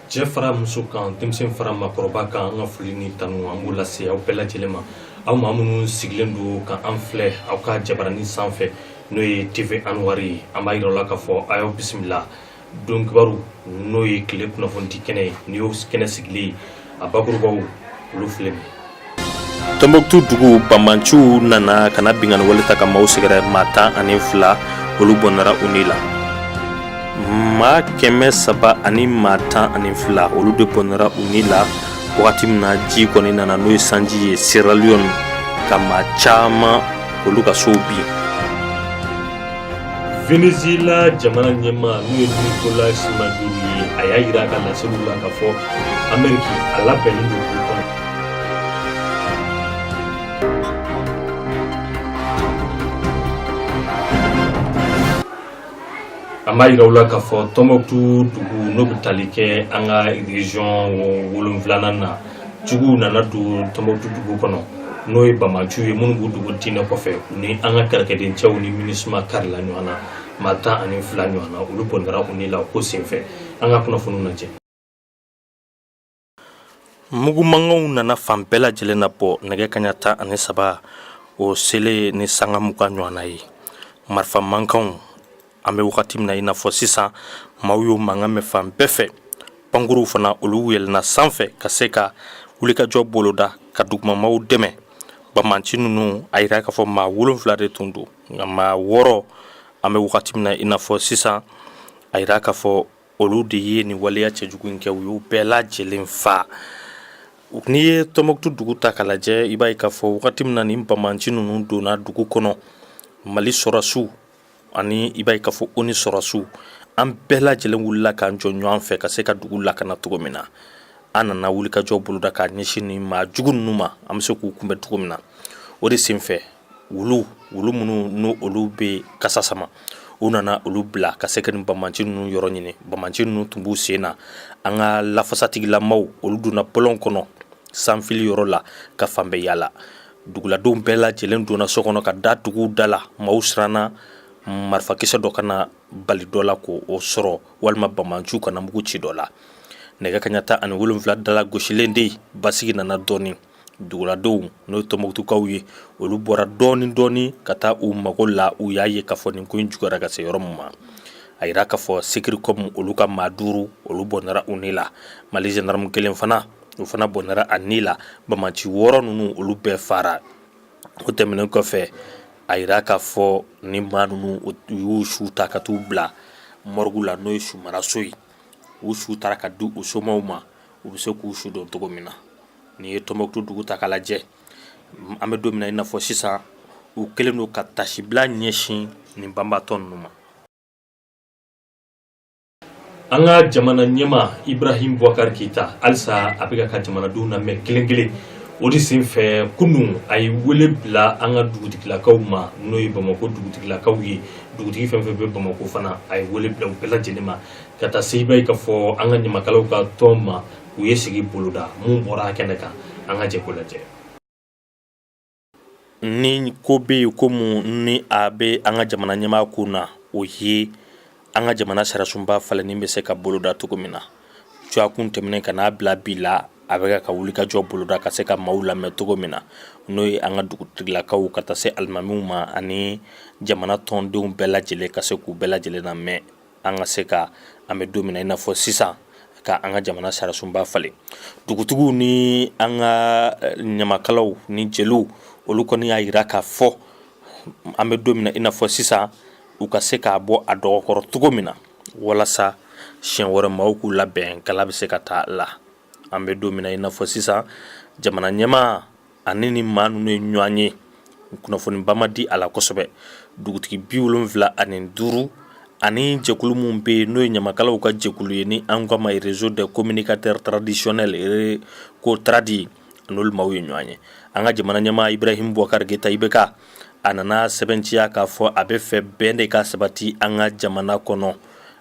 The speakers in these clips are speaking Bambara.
Cɛ fara muso kan, denmisɛn fara maakɔrɔba kan, an ka foli ni tanu, an b'o lase aw bɛɛ lajɛlen ma, aw maa minnu sigilen don ka an filɛ aw ka jabaranin sanfɛ, n'o ye TV Anwari ye. An b'a yira aw la k'a fɔ a y'aw bisimila don kibaru, n'o ye tile kunnafonidi kɛnɛ ye. Ni y'o kɛnɛ sigilen ye, a bakurubaw olu filɛ nin ye. Tɔnbɔkutu dugu banbaanciw nana ka na binkanni wale ta ka maaw sɛgɛrɛ. Maa 12, olu bɔnɛra u ni la. Maa 300 ani maa 12, olu de bɔnɛra u ni la wagati min na ji kɔni nana, n'o ye sanji ye Sierra Leone, ka maa caman olu ka sow bin. Venezuela jamana ɲɛmaa, n'o ye Nicolas Maduro ye, a y'a yira a ka laseliw la k'a fɔ Ameriki a labɛnnen don k'u kɔnɔ. An b'a yira u la k'a fɔ Tɔnbɔkutu dugu, n'o bɛ tali kɛ an ka région wolonfilanan na, juguw nana don Tɔnbɔkutu dugu kɔnɔ, n'o ye banbaanciw ye minnu b'u dogo diinɛ kɔfɛ. U ni an ka kɛlɛkɛdencɛw ni MINUSMA karila ɲɔgɔn na. Maa 12 ɲɔgɔn na, olu bɔnɛra u ni la o ko senfɛ. An ka kunnafoniw lajɛ. Mugu mankanw nana fan bɛɛ lajɛlen na bɔ nɛgɛ kaɲa 13 o selen ni sanga 20 ɲɔgɔnna ye. Marifa mankanw, an bɛ wagati min na i n'a fɔ sisan, maaw y'o mankan mɛn fan bɛɛ fɛ. Pankuruw fana, olu yɛlɛnna sanfɛ ka se ka wulikajɔ boloda ka dugumamaw dɛmɛ. Banbaanci ninnu, a yira k'a fɔ maa wolonfila de tun don, nka maa wɔɔrɔ, an bɛ wagati min na i n'a fɔ sisan, a yira k'a fɔ olu de ye nin waleya cɛjugu in kɛ. U y'u bɛɛ lajɛlen fa. N'i ye Tɔnbɔkutu dugu ta k'a lajɛ, i b'a ye k'a fɔ wagati min na nin banbaanci ninnu donna dugu kɔnɔ, Mali sɔrɔdasiw ani i b'a ye k'a fɔ ONU sɔrɔdasiw, an bɛɛ lajɛlen wulila k'an jɔ ɲɔgɔn fɛ ka se ka dugu lakana cogo min na. An nana wulikajɔ boloda k'a ɲɛsin nin maa jugu ninnu ma, an bɛ se k'u kunbɛn cogo min na. O de senfɛ, wulu wulu minnu n'o olu bɛ kasa sama, u nana olu bila ka se ka nin banbaanci ninnu yɔrɔ ɲini. Banbaanci ninnu tun b'u sen na. An ka lafasatigilamaaw, olu donna bɔlɔn kɔnɔ sanfili yɔrɔ la ka fan bɛɛ yaala. Duguladenw bɛɛ lajɛlen donna so kɔnɔ ka da duguw da la. Maaw siranna marifakisɛ dɔ kana bali dɔ la k'o sɔrɔ, walima banbaanciw kana mugu ci dɔ la. Nɛgɛ kaɲa 17 dala gosilen de, basigi nana dɔɔnin. Duguladenw, n'o ye Tɔnbɔkutukaw ye, olu bɔra dɔɔnin dɔɔnin ka taa u mago la. U y'a ye k'a fɔ nin ko in juguyara ka se yɔrɔ min ma. A yira k'a fɔ Securicom, olu ka maa duuru, olu bɔnɛra u ni la. Mali gendarme kelen fana, o fana bɔnɛra a ni la. Banbaanci wɔɔrɔ ninnu, olu bɛɛ fara. O tɛmɛnen kɔfɛ, a yira k'a fɔ ni maa ninnu, u y'u su ta ka t'u bila morgue la, n'o ye sumaraso ye. U su taara ka di u somaw ma, u bɛ se k'u su dɔn cogo min na. N'i ye Tɔnbɔkutu dugu ta k'a lajɛ, an bɛ don min na i n'a fɔ sisan, u kɛlen don ka tasibila ɲɛsin nin banbaatɔ ninnu ma. An ka jamana ɲɛmaa Ibrahim Boubacar Keita, halisa a bɛ ka jamanadenw lamɛn kelen kelen. O de senfɛ, kunun a ye wele bila an ka dugutigilakaw ma, n'o ye Bamakɔ dugutigilakaw ye. Dugutigi fɛn fɛn bɛ Bamakɔ fana, a ye wele bila u bɛɛ lajɛlen ma, ka taa se i b'a ye k'a fɔ an ka ɲamakalaw ka tɔn ma. U ye sigi boloda. Mun bɔra a kɛnɛ kan, an ka jɛ k'o lajɛ. Ni ko bɛ yen ko mun ni a bɛ an ka jamana ɲɛmaa kun na, o ye an ka jamana sariyasunba falenni bɛ se ka boloda cogo min na. Dɔgɔkun tɛmɛnen ka n'a bila bi la, a bɛ ka wulikajɔ boloda ka se ka maaw lamɛn cogo min na, n'o ye an ka dugutigilakaw ka taa se alimamiw ma ani jamana tɔndenw bɛɛ lajɛlen, ka se k'u bɛɛ lajɛlen lamɛn, an ka se ka, an bɛ don min na i n'a fɔ sisan, ka an ka jamana sariyasunba falen. Dugutigiw ni an ka ɲamakalaw ni jeliw, olu kɔni y'a yira k'a fɔ an bɛ don min na i n'a fɔ sisan, u ka se k'a bɔ a dɔgɔkɔrɔ cogo min na, walasa siɲɛ wɛrɛ maaw k'u labɛn, kala bɛ se ka taa la. An bɛ don min na i n'a fɔ sisan, jamana ɲɛmaa ani ni maa ninnu ye ɲɔgɔn ye, kunnafoniba ma di a la kosɛbɛ. Dugutigi 75 ani jɛkulu minnu bɛ yen, n'o ye ɲamakalaw ka jɛkulu ye, ni an k'a ma Réseau des communicateurs traditionnels, RECOTRAD, n'olu maaw ye ɲɔgɔn ye. An ka jamana ɲɛmaa Ibrahim Boubacar Keita, IBK, a nana sɛbɛntiya k'a fɔ a bɛ fɛ bɛn de ka sabati an ka jamana kɔnɔ.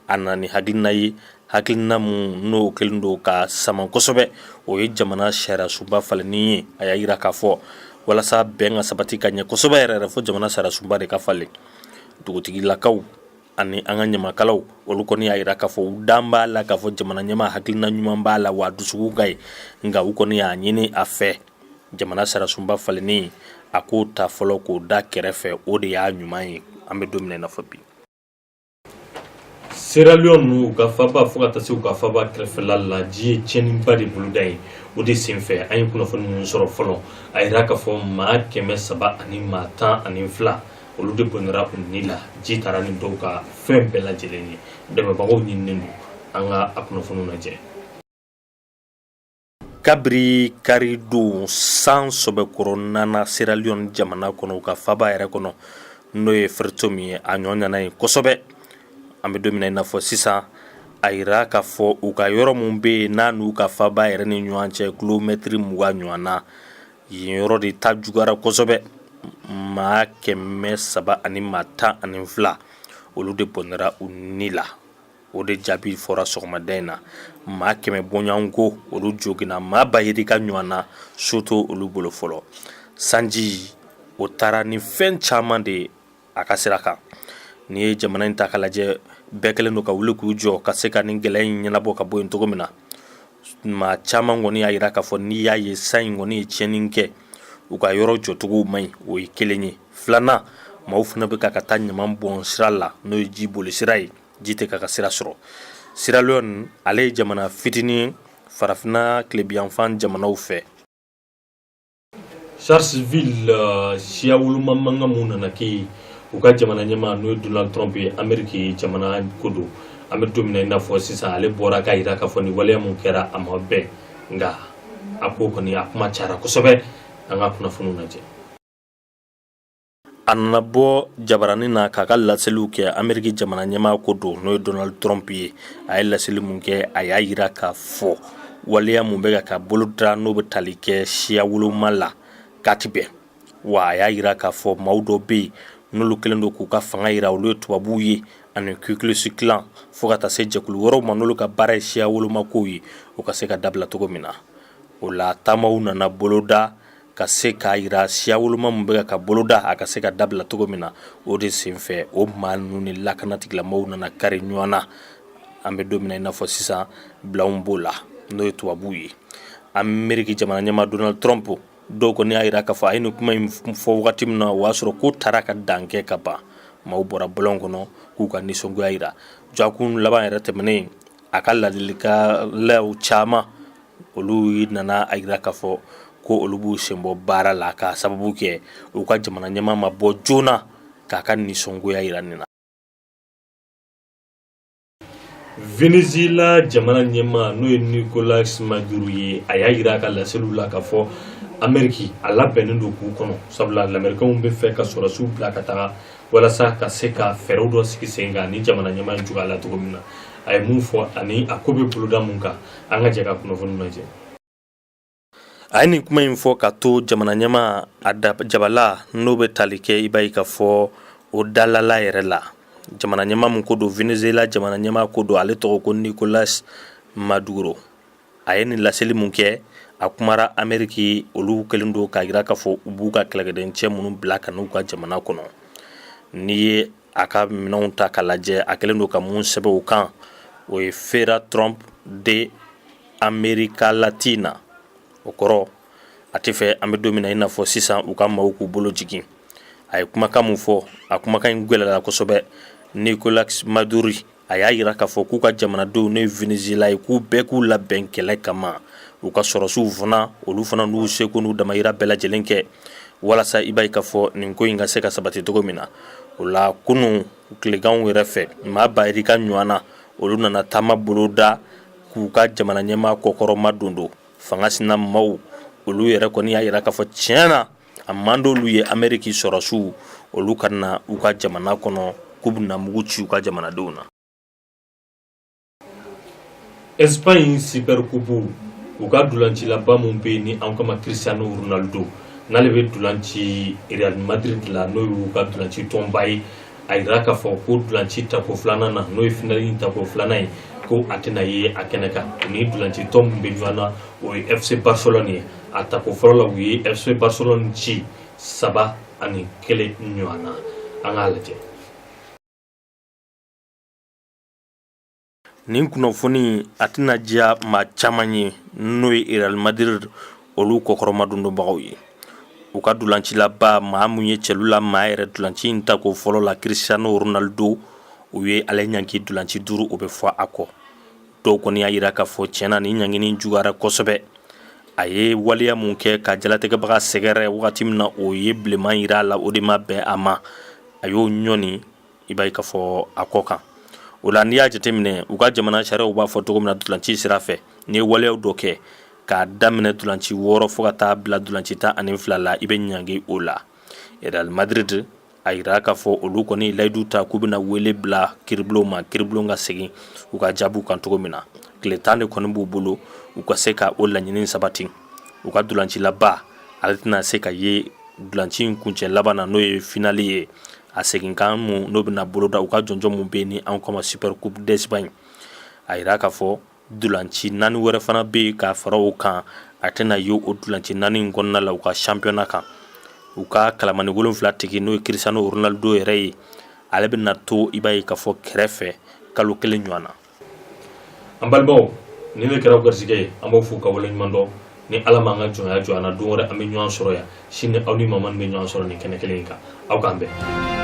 A nana ni hakilina ye, hakilina mun n'o kɛlen don ka sama kosɛbɛ, o ye jamana sariyasunba falenni ye. A y'a yira k'a fɔ walasa bɛn ka sabati ka ɲɛ kosɛbɛ yɛrɛ yɛrɛ, fo jamana sariyasunba de ka falen. Dugutigilakaw Ani an ka ɲamakalaw, olu kɔni y'a jira k'a fɔ u dan b'a la k'a fɔ jamana ɲɛmaa hakilina ɲuman b'a la, wa dusukun ka ɲi, nka u kɔni y'a ɲini a fɛ, jamana sariyasunba falenni, a k'o ta fɔlɔ k'o da kɛrɛfɛ, o de y'a ɲuman ye an bɛ don min na i n'a fɔ bi. Sierra Leone, u ka faba fo ka taa se u ka faba kɛrɛfɛla la, ji ye tiɲɛniba de boloda yen. O de senfɛ, an ye kunnafoni minnu sɔrɔ fɔlɔ, a yira k'a fɔ maa 312, olu de bɔnɛra u ni la. Ji taara ni dɔw ka fɛn bɛɛ lajɛlen ye. Dɛmɛbagaw ɲininen don. An ka a kunnafoniw lajɛ. Kabiri karidon, san sɔbɛkɔrɔ nana Sierra Leone jamana kɔnɔ, u ka faba yɛrɛ kɔnɔ, n'o ye Freetown ye. A ɲɔ ɲana yen kosɛbɛ. An bɛ don min na i n'a fɔ sisan, a yira k'a fɔ u ka yɔrɔ min bɛ yen n'a n'u ka faba yɛrɛ ni ɲɔgɔn cɛ kilomɛtiri 20 ɲɔgɔn na, yen yɔrɔ de ta juguyara kosɛbɛ. Maa 312, olu de bɔnɛra u ni la. O de jaabi fɔra sɔgɔmada in na. Maa 100 bɔɲɔgɔnko, olu joginna. Maa ba yirika ɲɔgɔn na, so to olu bolo fɔlɔ. Sanji o taara ni fɛn caman de ye a ka sira kan. N'i ye jamana in ta ka lajɛ, bɛɛ kɛlen don ka wuli k'u jɔ ka se ka nin gɛlɛya in ɲɛnabɔ ka bɔ yen cogo min na. Maa caman kɔni y'a jira k'a fɔ n'i y'a ye san in kɔni ye tiɲɛni kɛ, u ka yɔrɔ jɔcogo man ɲi, o ye kelen ye. Filanan, maaw fana bɛ ka taa ɲaman bɔn sira la, n'o ye ji boli sira ye, ji tɛ ka sira sɔrɔ. Sierra Leone, ale ye jamana fitinin farafinna tilebinyanfan jamanaw fɛ. Sharpeville, siya woloma mankan mun nana kɛ yen, u ka jamana ɲɛmaa, n'o ye Donald Trump ye, Ameriki jamana ko don, an bɛ don min na i n'a fɔ sisan, ale bɔra k'a jira k'a fɔ nin waleya mun kɛra, a ma bɛn. Nka a ko kɔni, a kuma cayara kosɛbɛ. An ka kunnafoniw lajɛ. A nana bɔ jabaranin na k'a ka laseliw kɛ. Ameriki jamana ɲɛmaa ko don, n'o ye Donald Trump ye, a ye laseli mun kɛ, a y'a jira k'a fɔ waleya mun bɛ ka boloda, n'o bɛ tali kɛ siya woloma la, k'a tɛ bɛn. Wa a y'a jira k'a fɔ maaw dɔ bɛ yen, n'olu kɛlen don k'u ka fanga jira, olu ye tubabuw ye, ani Ku Klux Klan, fo ka taa se jɛkulu wɛrɛw ma, n'olu ka baara ye siya wolomako ye, o ka se ka dabila cogo min na. O la, taamaw nana boloda ka se k'a jira siya woloma min bɛ ka boloda, a ka se ka dabila cogo min na. O de senfɛ, o maa ninnu ni lakana tigilamɔgɔw nana kari ɲɔgɔn na. An bɛ don min na i n'a fɔ sisan, bilanw b'o la, n'o ye tubabuw ye. Ameriki jamana ɲɛmaa Donald Trump, dɔw kɔni y'a jira k'a fɔ a ye nin kuma in fɔ wagati min na, o y'a sɔrɔ ko taara ka dan kɛ ka ban. Maaw bɔra bɔlɔn kɔnɔ k'u ka nisɔngoya jira. Dɔgɔkun laban yɛrɛ tɛmɛnen, a ka ladilikanlaw caman, olu nana a jira k'a fɔ ko olu b'u sen bɔ baara la k'a sababu kɛ u ka jamana ɲɛmaa ma bɔ joona k'a ka nisɔngoya jira nin na. Venezuela jamana ɲɛmaa, n'o ye Nicolas Maduro ye, a y'a jira a ka laseliw la k'a fɔ Ameriki a labɛnnen don k'u kɔnɔ, sabula lamɛrikɛnw bɛ fɛ ka sɔrɔdasiw bila ka taga walasa ka se ka fɛɛrɛw dɔ sigi sen kan ni jamana ɲɛmaa in cogoya la cogo min na. A ye mun fɔ ani a ko bɛ boloda mun kan, an ka jɛ ka kunnafoni lajɛ. A ye nin kuma in fɔ ka to jamana ɲɛmaa a jabala, n'o bɛ tali kɛ, i b'a ye k'a fɔ o dalala yɛrɛ la. Jamana ɲɛmaa min ko don, Venezuela jamana ɲɛmaa ko don, ale tɔgɔ ko Nicolas Maduro. A ye nin laseli mun kɛ, a kumara Ameriki, olu kɛlen don k'a jira k'a fɔ u b'u ka kɛlɛkɛden cɛ minnu bila ka n'u ka jamana kɔnɔ. N'i ye a ka minɛnw ta ka lajɛ, a kɛlen don ka mun sɛbɛn o kan, o ye "Fuera Trump de América Latina". O kɔrɔ, a tɛ fɛ an bɛ don min na i n'a fɔ sisan, u ka maaw k'u bolo jigin. A ye kumakan mun fɔ, a kumakan in gɛlɛyara kosɛbɛ. Nicolas Maduro, a y'a jira k'a fɔ k'u ka jamanadenw, n'o ye Venezuela ye, k'u bɛɛ k'u labɛn kɛlɛ kama. U ka sɔrɔsiw fana, olu fana n'u seko n'u damayira bɛɛ lajɛlen kɛ walasa i b'a ye k'a fɔ nin ko in ka se ka sabati cogo min na. O la, kunun tileganw yɛrɛ fɛ, maa ba yirika ɲɔgɔn na, olu nana taama boloda k'u ka jamana ɲɛmaa kɔkɔrɔma don fanga sina maaw. Olu yɛrɛ kɔni y'a jira k'a fɔ tiɲɛ na, a man d'olu ye Ameriki sɔrɔsiw olu ka na u ka jamana kɔnɔ, k'u bɛna mugu ci u ka jamanadenw na. Espagne Super Coupe, u ka dulancilaba mun bɛ yen ni an kama Cristiano Ronaldo, n'ale bɛ dulanci Real Madrid la, n'o y'u ka dulanci tɔnba ye, a yira k'a fɔ ko dulanci tako filanan na, n'o ye finali tako filanan ye, ko a tɛna ye a kɛnɛ kan. Ni dulanci tɔn min bɛ ɲɔgɔn na, o ye FC Barcelone ye. A tako fɔlɔ la, u ye FC Barcelone ci 3-1 ɲɔgɔn na. An k'a lajɛ. Nin kunnafoni a tɛna diya maa caman ye, n'o ye Real Madrid olu kɔkɔrɔmadondonbagaw ye. U ka dulancilaba, maa mun ye cɛlu la maa yɛrɛ dulanci in ta ko fɔlɔ la, Cristiano Ronaldo, u ye ale ɲangi dulanci 5, o bɛ fɔ a kɔ. Dɔw kɔni y'a jira k'a fɔ tiɲɛna nin ɲangini juguyara kosɛbɛ. A ye waleya mun kɛ ka jalatigɛbaga sɛgɛrɛ wagati min na, o ye bilenman jira a la, o de ma bɛn a ma, a y'o ɲɔni. I b'a ye k'a fɔ a kɔ kan o la, n'i y'a jateminɛ, u ka jamana sariyaw b'a fɔ cogo min na dulanci sira fɛ, n'i ye waleyaw dɔ kɛ k'a daminɛ dulanci 6 fo ka taa bila dulanci 12 la, i bɛ ɲangi o la. Real Madrid a yira k'a fɔ olu kɔni layidu ta k'u bɛna wele bila kiribulon ma, kiribulon ka segin u ka jaabiw kan cogo min na. Tile 10 de kɔni b'u bolo u ka se ka o laɲini sabati. U ka dulancilaba, ale tɛna se ka ye dulanci in kuncɛ laban na, n'o ye finali ye, a seginkan mun n'o bɛna boloda u ka jɔnjɔn mun bɛ yen ni an kama Super Coupe d'Espagne. A yira k'a fɔ dulanci 4 wɛrɛ fana bɛ yen ka fara o kan, a tɛna ye o dulanci 4 in kɔnɔna la u ka championnat kan. U ka kalamani 7 tigi, n'o ye Cristiano Ronaldo yɛrɛ ye, ale bɛna to, i b'a ye k'a fɔ, kɛrɛfɛ kalo 1 ɲɔgɔn na. An balimaw, nin de kɛra garisɛgɛ ye. An b'aw fo ka waleɲuman dɔn. Ni Ala m'an ka jɔnya jɔ an na, don wɛrɛ an bɛ ɲɔgɔn sɔrɔ yan. Sini aw ni Mamani bɛ ɲɔgɔn sɔrɔ nin kɛnɛ kelen in kan. Aw k'an bɛn.